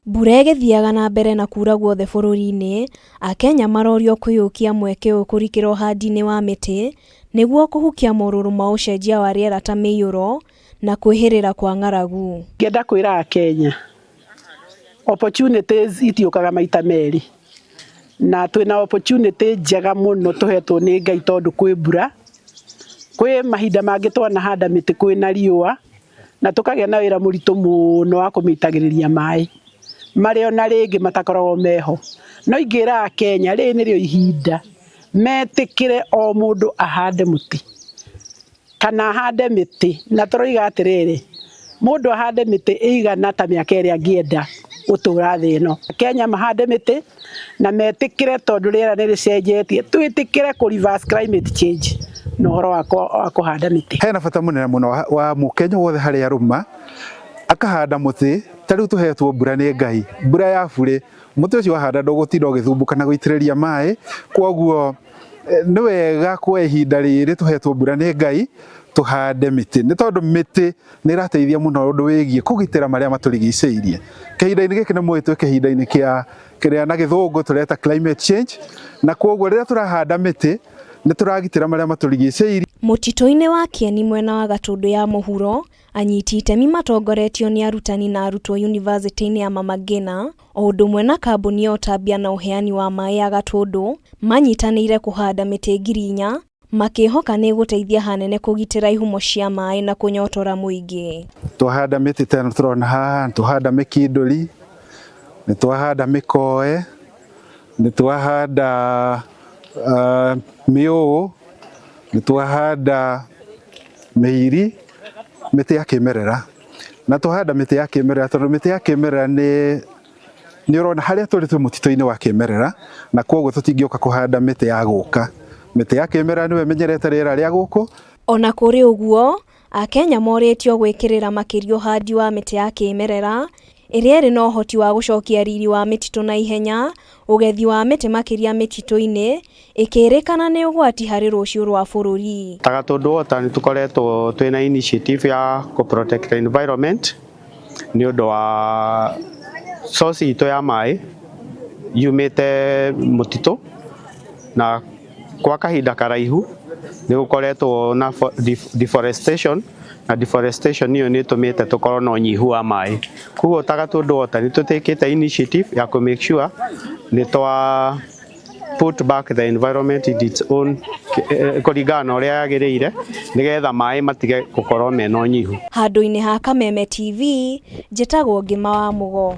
Mbura ĩgĩthiaga na mbere na kuura guothe bũrũri-inĩ, Akenya marorio kũiyũkia mweke ũyũ kũrikĩra ũhandi-inĩ wa mĩtĩ nĩguo kũhukia morũrũ ma ũcenjia wa rĩera ta mĩiyũro na kwĩhĩrĩra kwa ng'aragu. Ngĩenda kwĩra Akenya opportunities itiũkaga maita merĩ, na twĩna opportunity njega mũno tũhetwo nĩ Ngai tondũ kwĩ mbura, kwĩ mahinda mangĩ twanahanda mĩtĩ kwĩna riũa, na tũkagĩa na wĩra mũritũ mũno wa kũmĩitagĩrĩria maĩ marĩa ona rĩngĩ matakoragwo meho. No ingĩra Akenya rĩrĩ nĩrĩo ihinda metĩkĩre o mũndũ ahande mũtĩ kana ahande mĩtĩ, na tũroiga atĩrĩrĩ, mũndũ ahande mĩtĩ ĩigana ta mĩaka ĩrĩa angĩenda gũtũra thĩ ĩno. Kenya mahande mĩtĩ na metĩkĩre tondũ rĩera nĩ rĩcenjetie, twĩtĩkĩre kũ reverse climate change na ũhoro wa kũhanda mĩtĩ. Hena bata mũnene mũno wa mũkenya wothe harĩa arũma akahanda mũtĩ. Ta rĩu tũhetwo mbura nĩ Ngai, mbura ya burĩ, mũtĩ ũcio wahanda ndũgũtinda ũgĩthumbũka na gũitĩrĩria maĩ. Koguo nĩ wega kwa ihinda rĩrĩ tũhetwo mbura nĩ Ngai tũhande mĩtĩ, nĩ tondũ mĩtĩ nĩ ĩrateithia mũno ũndũ wĩgiĩ kũgitĩra marĩa matũrigicĩirie. Kahinda-inĩ gĩkĩ nĩ mũĩ twĩ kahinda-inĩ kĩa kĩrĩa na gĩthũngũ tũreta climate change, na koguo rĩrĩa tũrahanda mĩtĩ nĩ tũragitĩra marĩa matũrigicĩirie. Mũtitũ-inĩ wa Kieni mwena wa Gatũndũ ya mũhuro, anyiti itemi matongoretio nĩ arutani na arutwo yunivasĩtĩ-inĩ ya Mama Ngina o ũndũ ũmwe na kambuni ya ũtambia na ũheani wa maĩ ya Gatũndũ manyitanĩire kũhanda mĩtĩ 4,000 makĩhoka nĩ ĩgũteithia hanene kũgitĩra ihumo cia maĩ na kũnyotora mũingĩ. Twahanda mĩtĩ ta ĩno tũrona haha, twahanda mĩkindũri, nĩ twahanda mĩkoe, nĩ twahanda mĩũũ, nĩ twahanda mĩiri, mĩtĩ ya kĩmerera. Na twahanda mĩtĩ ya kĩmerera tondũ mĩtĩ ya kĩmerera nĩ ũrona harĩa tũrĩ twĩ mũtitũ-inĩ wa kĩmerera, na koguo tũtingĩũka kũhanda mĩtĩ ya gũka. Mĩtĩ ya kĩmerera nĩyo ĩmenyerete rĩera rĩa gũkũ. Ona kũrĩ ũguo, Akenya morĩtio gwĩkĩrĩra makĩria ũhandi wa mĩtĩ ya kĩmerera ĩrĩa ĩrĩ na ũhoti wa gũcokia riri wa mĩtitũ na ihenya, ũgethi wa mĩtĩ makĩria mĩtitũ-inĩ ĩkĩrĩkana nĩ ũgwati harĩ rũciũ rwa bũrũri. Ta Gatũndũ Water nĩ tũkoretwo twĩna initiative ya kũ protect the environment nĩ ũndũ wa source itũ ya maĩ yumĩte mũtitũ, na kwa kahinda karaihu nĩ gũkoretwo na deforestation, na deforestation ĩyo nĩ ĩtũmĩte tũkorwo na ũnyihu wa maĩ. Koguo ta Gatũndũ Water nĩ tũtĩkĩte initiative ya kũ make sure nĩ twa put back the environment in its own kũringana na ũrĩa yagĩrĩire, nĩgetha maĩ matige gũkorwo mena ũnyihu. Handũ-inĩ ha Kameme TV, njĩtagwo Ngĩma wa Mũgo.